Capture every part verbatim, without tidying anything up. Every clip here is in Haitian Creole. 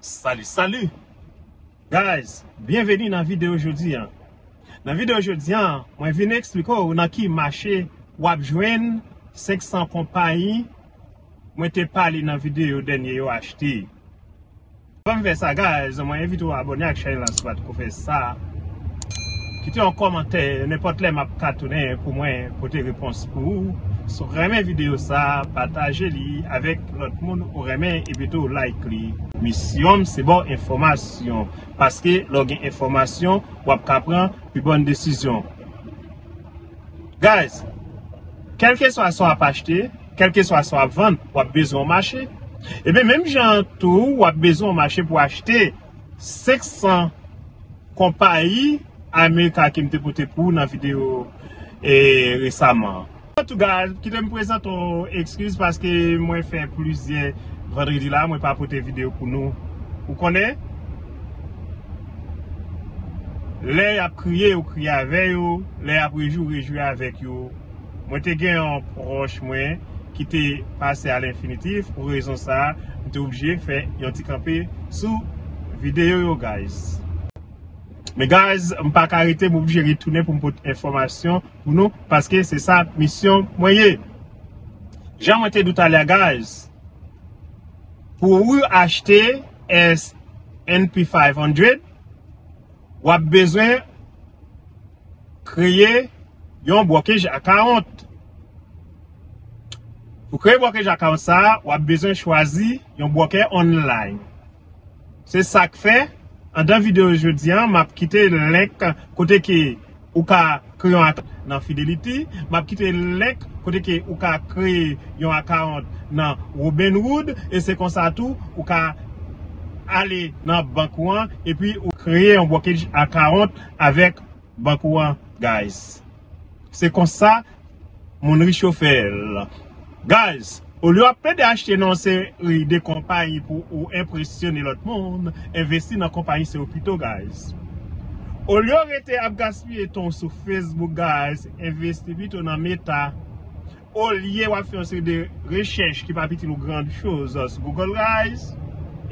Salut, salut! Guys, byenveni nan videyo jodi a. Nan videyo jodi a, mwen vin eksplike w nan ki mache w ap jwenn senk san konpayi mwen te pale nan videyo dènye yo achte. Anvan m fè sa, guys, mwen envite w abòne ak channel la si w pa t ko fè sa. Kite yon kòmantè, nenpòt lè m ap ka tounen pou mwen pote repons pou ou. Si w renmen videyo sa, pataje li avèk lòt moun ou renmen epi tou like li. Misyon m se ba w enfòmasyon. Paske lè w gen enfòmasyon, w ap ka pran pi bòn desizyon. Guys, kèlkeswa sa w ap achte, kèlkeswa sa w ap vann, w ap bezwen yon mache. Ebyen, menm jan an tou, w ap bezwen yon mache pou achte senk san konpayi Amerika ke m te pote pou w nan videyo, e, resaman. Antouleka, kite m prezante w ekskiz paske mwen fè plizyè vandredi la, mwen pa pote videyo pou nou. Ou konnen? Lè y ap kriye, ou kriye avè yo. Lè y ap rejwi, ou rejwi avèk yo. Mwen te gen yon pwòch mwen ki te pase a lenfinitif. Pou rezon sa a, m te oblije fè yon ti kanpe sou videyo yo, guys. Men, guys, m pa ka rete, m oblije retounen pou m pote enfòmasyon pou nou, paske se sa misyon mwen ye. Jan mwen te di w talè a, guys, pou ou achte S and P five hundred, w ap bezwen kreye yon brokerage account. Pou kreye brokerage account sa a, w ap bezwen chwazi yon broker online. Se sa k fè, anndan videyo jodi a, m ap kite link kote ke ou ka kreye yon account nan Fidelity, m ap kite link kote ke ou ka kreye yon account nan Robinhood, e se konsa tou, ou ka ale nan bank ou an, epi ou kreye yon brokerage account avèk bank ou an, guys. Se konsa, moun rich yo fè l. Guys, olye w ap plede achte nan yon seri de konpayi pou ou enpresyone lòt moun, envesti nan konpayi sa yo pito, guys. Olye w rete ap gaspiye tan w sou Facebook, guys, envesti pito nan Meta. Olye w ap fè yon seri de rechèch ki p ap itil ou gran choz sou Google, guys,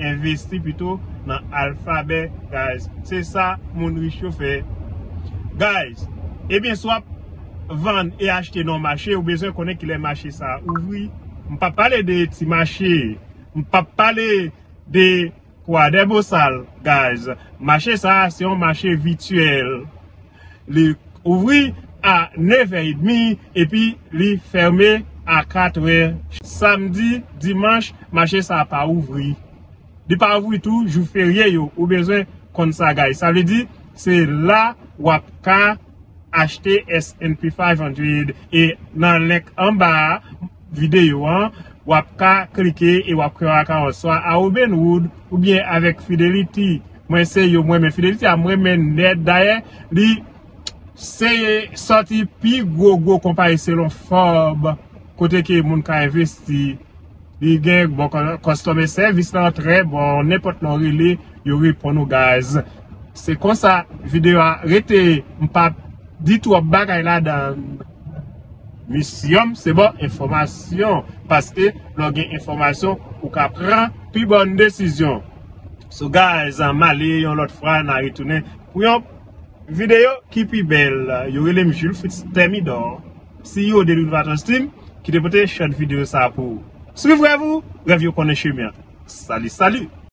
envesti pito nan Alphabet, guys. Se sa moun rich yo fè. Guys, ebyen, si w ap vann e achte nan yon mache, ou bezwen konnen kilè mache sa a ouvri. M p ap pale de ti mache. M p ap pale de Kwa dè Bosal, guys. Mache sa a, se yon mache vityèl. Li ouvri a nevè edmi epi li fèmen a katrè. Samdi, dimanch, mache sa a pa ouvri. Li pa ouvri tou jou ferye yo. Ou bezwen konn sa, guys. Sa vle di, se la w ap ka achte S and P five hundred e nan link anba videyo an, w ap ka klike e w ap kreye yon akawont swa a Robinhood oubyen avèk Fidelity. Mwen se yo, mwen renmen Fidelity a, mwen renmen nèt. Dayè, li se sòti pi gwo, gwo konpayi selon Forbes, kote ke moun ka envesti. Li gen bon kò-, customer service lan trè bon, nenpòt lè w rele, yo reponn ou, guys. Se konsa videyo a rete, m p ap di twòp bagay ladan. Misyon m se ba w enfòmasyon, paske lè w gen enfòmasyon, ou ka pran pi bòn desizyon. So, guys, m ale, yon lòt fwa n a retounen pou yon videyo ki pi bèl. Yo rele m Jules Fritz Thermidor, C E O de Louis Vuitton Team, ki te pote short videyo sa a pou ou. Swiv rèv ou, rèv yo konnen chemen an. Salut, salut!